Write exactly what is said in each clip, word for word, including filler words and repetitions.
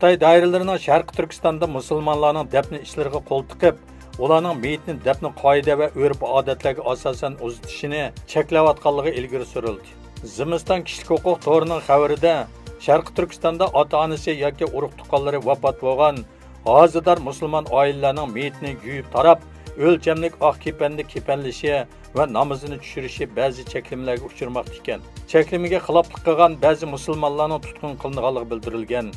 خىتاي دائىرىلىرىنىڭ شەرقىي تۈركىستاندا مۇسۇلمانلارنىڭ دەپنە ئىشلىرىغا قول تىقىپ، ئۇلارنىڭ مېيىتنى دەپنە قائىدە ۋە ئۆرپ-ئادەتلەرگە ئاساسەن ئۇزىتىشىنى چەكلەۋاتقانلىقى ئىلگىرى سۈرۈلدى. زىمىستان كىشىلىك ھوقۇق تورىنىڭ خەۋىرىدە، شەرقىي تۈركىستاندا ئاتا-ئانىسى ياكى ئۇرۇق-تۇغقانلىرى ۋاپات بولغان ھازىدار مۇسۇلمان ئائىلىلەرنىڭ مېيىتىنى يۇيۇپ تاراپ، ئۆلچەملىك ئاق كېپەندە كېپەنلىشى ۋە نامىزىنى چۈشۈرۈشى بەزى چەكلىمىلەرگە ئۇچرىماقتا ئىكەن. چەكلىمىگە خىلاپلىق قىلغان بەزى مۇسۇلمانلارنىڭ تۇتقۇن قىلىنغانلىقى بىلدۈرۈلگەن.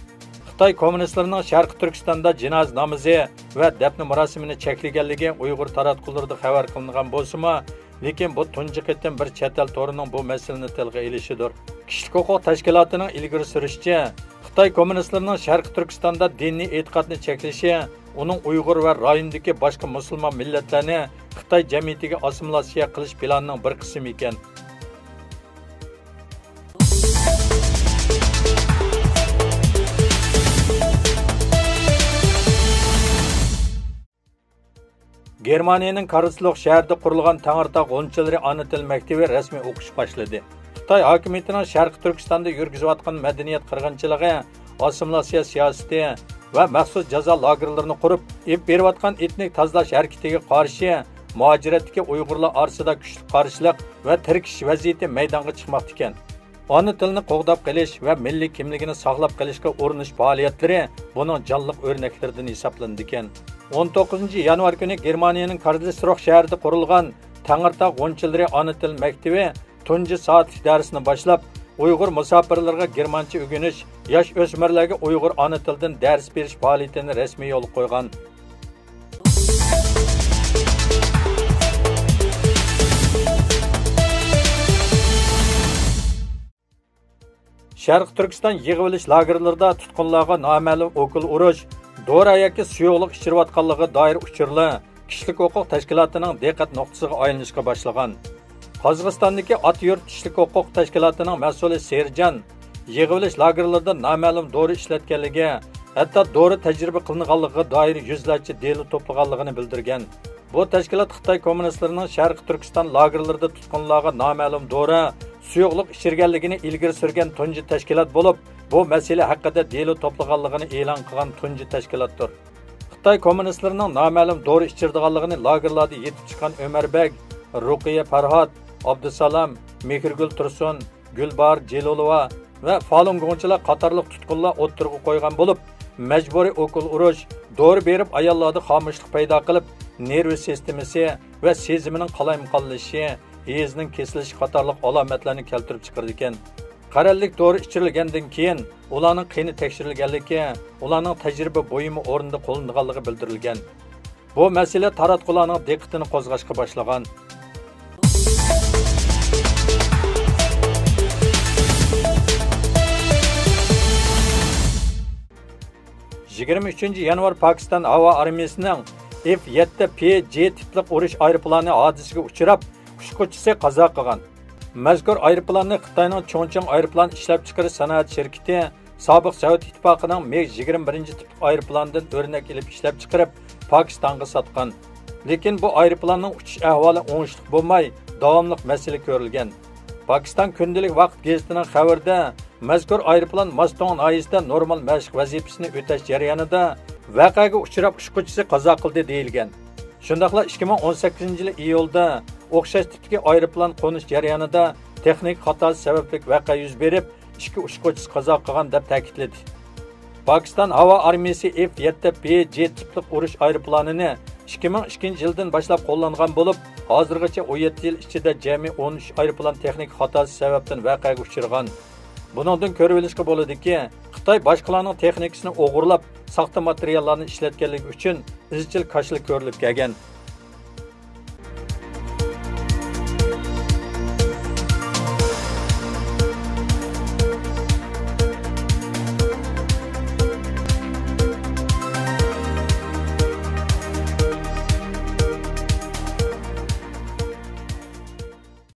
خىتاي كوممۇنىستلىرىنىڭ شەرقىي تۈركىستاندا جىنازا نامىزى ۋە دەپنە مۇراسىمىنى چەكلىگەنلىكى ئۇيغۇر تاراتقۇلىرىدا خەۋەر قىلىنغان بولسىمۇ، لېكىن بۇ تۇنجى قېتىم بىر چەت ئەل تورىنىڭ بۇ مەسىلىنى تىلغا ئېلىشىدۇر. كىشىلىك ھوقۇق تەشكىلاتىنىڭ ئىلگىرى سۈرۈشىچە، خىتاي كوممۇنىستلىرىنىڭ شەرقىي تۈركىستاندا دىنىي ئېتىقادنى چەكلىشى ئۇنىڭ ئۇيغۇر ۋە رايوندىكى باشقا مۇسۇلمان مىللەتلەرنى خىتاي جەمئىيىتىگە ئاسسىمىلياتسىيە قىلىش پىلانىنىڭ بىر قىسمى ئىكەن. گېرمانىيەنىڭ كارلسلوخ شەھىرىدە قۇرۇلغان تەڭرىتاغ غۇنچىلىرى ئانا تىل مەكتىۋى رەسمىي ئوقۇش باشلىدى. خىتاي ھاكىمىيىتىنىڭ شەرقىي تۈركىستاندا يۈرگۈزۈۋاتقان مەدەنىيەت قىرغىنچىلىقى، ئاسسىمىلياتسىيە سىياسىتى ۋە مەخسۇس جازا لاگېرلىرىنى قۇرۇپ، ئېلىپ بېرىۋاتقان ئېتنىك تازىلاش ھەرىكىتىگە قارشى مۇھاجىرەتتىكى ئۇيغۇرلار ئارىسىدا كۈچلۈك قارشىلىق ۋە تىركىشىش ۋەزىيىتى مەيدانغا چىقماقتا ئىكەن. ئانا تىلنى قوغداپ قېلىش ۋە مىللىي كىملىكىنى ساقلاپ قېلىشقا ئۇرۇنۇش پائالىيەتلىرى بۇنىڭ جانلىق ئۆرنەكلىرىدىن ھېسابلىنىدىكەن. ئون توققۇزىنچى يانۋار كۈنى گېرمانىيەنىڭ كارلسروخ شەھىرىدە قۇرۇلغان تەڭرىتاغ غۇنچىلىرى ئانا تىل مەكتىۋى تۇنجى سائەتلىك دەرسنى باشلاپ، ئۇيغۇر مۇساپىرلىرىغا گېرمانچە ئۆگىنىش، ياش ئۆسمۈرلەرگە ئۇيغۇر ئانا تىلىدىن دەرس بېرىش پائالىيىتىنى رەسمىي يولغا قويغان. شەرقىي تۈركىستان يىغىۋېلىش لاگېرلىرىدا تۇتقۇنلارغا نامەلۇم ئوكۇل ئۇرۇش، دورا ياكى سۇيۇقلۇق ئىچۈرۈۋاتقانلىقىغا دائىر ئۇچۇرلار كىشىلىك ھوقۇق تەشكىلاتىنىڭ دىققەت نۇقتىسىغا ئايلىنىشقا باشلىغان. قازاقىستاندىكى ئاتا يۇرت كىشىلىك ھوقۇق تەشكىلاتىنىڭ مەسئۇلى سېرىجان يىغىۋېلىش لاگېرلىرىدا نامەلۇم دورا ئىشلەتكەنلىكى، ھەتتا دورا تەجرىبە قىلىنغانلىقىغا دائىر يۈزلەرچە دېلو توپلىغانلىقىنى بىلدۈرگەن. بۇ تەشكىلات خىتاي كوممۇنىستلىرىنىڭ شەرقىي تۈركىستان لاگېرلىرىدا تۇتقۇنلارغا نامەلۇم دورا، سۇيۇقلۇق ئىچۈرگەنلىكىنى ئىلگىرى سۈرگەن تۇنجى تەشكىلات بولۇپ، بۇ مەسىلە ھەققىدە دېلو توپلىغانلىقىنى ئېلان قىلغان تۇنجى تەشكىلاتتۇر. خىتاي كوممۇنىستلىرىنىڭ نامەلۇم دورا ئىچۈرىدىغانلىقىنى لاگېرلاردا يېتىپ چىققان ئۆمەر بەگ، رۇقىيە پەرھات، ئابدۇسالام، مېھرىگۈل تۇرسۇن، گۈلباھار جېلىلوۋا ۋە فالۇن گوڭچىلار قاتارلىق تۇتقۇنلار ئوتتۇرىغا قويغان بولۇپ، مەجبۇرىي ئوكۇل ئۇرۇش، دورا بېرىپ ئاياللاردا خامۇشلۇق پەيدا قىلىپ، نېرۋا سىستېمىسى ۋە سېزىمىنىڭ قالايمىقانلىشىشى، ھېزىنىڭ كېسىلىشى قاتارلىق ئالامەتلەرنى كەلتۈرۈپ چىقىرىدىكەن. قەرەللىك دورا ئىچۈرۈلگەندىن كېيىن، ئۇلارنىڭ قېنى تەكشۈرۈلگەنلىكى، ئۇلارنىڭ تەجرىبە بۇيۇمى ئورنىدا قوللىنىدىغانلىقى بىلدۈرۈلگەن. بۇ مەسىلە تاراتقۇلارنىڭ دىققىتىنى قوزغاشقا باشلىغان. يىگىرمە ئۈچىنچى يانۋار پاكىستان ھاۋا ئارمىيىسىنىڭ ئېف يەتتە پى جى تىپلىق ئۇرۇش ئايروپىلانى ھادىسىگە ئۇچراپ، ئۇچقۇچىسى قازا قىلغان. مەزكۇر ئايروپىلاننى خىتاينىڭ چۇڭچىڭ ئايروپىلان ئىشلەپچىقىرىش سانائەت شىركىتى سابىق سوۋېت ئىتتىپاقىنىڭ مىگ يىگىرمە بىرىنچى تىپلىق ئايروپىلانىدىن ئۆرنەك ئېلىپ ئىشلەپچىقىرىپ، پاكىستانغا ساتقان. لېكىن بۇ ئايروپىلاننىڭ ئۇچۇش ئەھۋالى ئوڭۇشلۇق بولماي، داۋاملىق مەسىلە كۆرۈلگەن. پاكىستان كۈندىلىك ۋاقىت گېزىتىنىڭ خەۋىرىدە، مەزكۇر ئايروپىلان ماستونغ ناھىيەسىدە نورمال مەشىق ۋەزىپىسىنى ئۆتەش جەريانىدا ۋەقەگە ئۇچراپ، ئۇچقۇچىسى قازا قىلدى، دېيىلگەن. شۇنداقلا ئىككى مىڭ ئون سەككىزىنچى يىلى ئىيۇلدا ئوخشاش تىپتىكى ئايروپىلان قونۇش جەريانىدا تېخنىكا خاتاسى سەۋەبلىك ۋەقە يۈز بېرىپ، ئىككى ئۇچقۇچىسى قازا قىلغان، دەپ تەكىتلىدى. پاكىستان ھاۋا ئارمىيىسى ئېف يەتتە پى جى تىپلىق ئۇرۇش ئايروپىلانىنى ئىككى مىڭ ئىككىنچى يىلدىن باشلاپ قوللانغان بولۇپ، ھازىرغىچە ئون يەتتە يىل ئىچىدە جەمئىي ئون ئۈچ ئايروپىلان تېخنىكا خاتاسى سەۋەبتىن ۋەقەگە ئۇچرىغان. بۇنىڭدىن كۆرۈۋېلىشقا بولىدۇكى، خىتاي باشقىلارنىڭ تېخنىكىسىنى ئوغرىلاپ، ساختا ماتېرىياللارنى ئىشلەتكەنلىكى ئۈچۈن ئىزچىل كاشىلا كۆرۈلۈپ كەلگەن.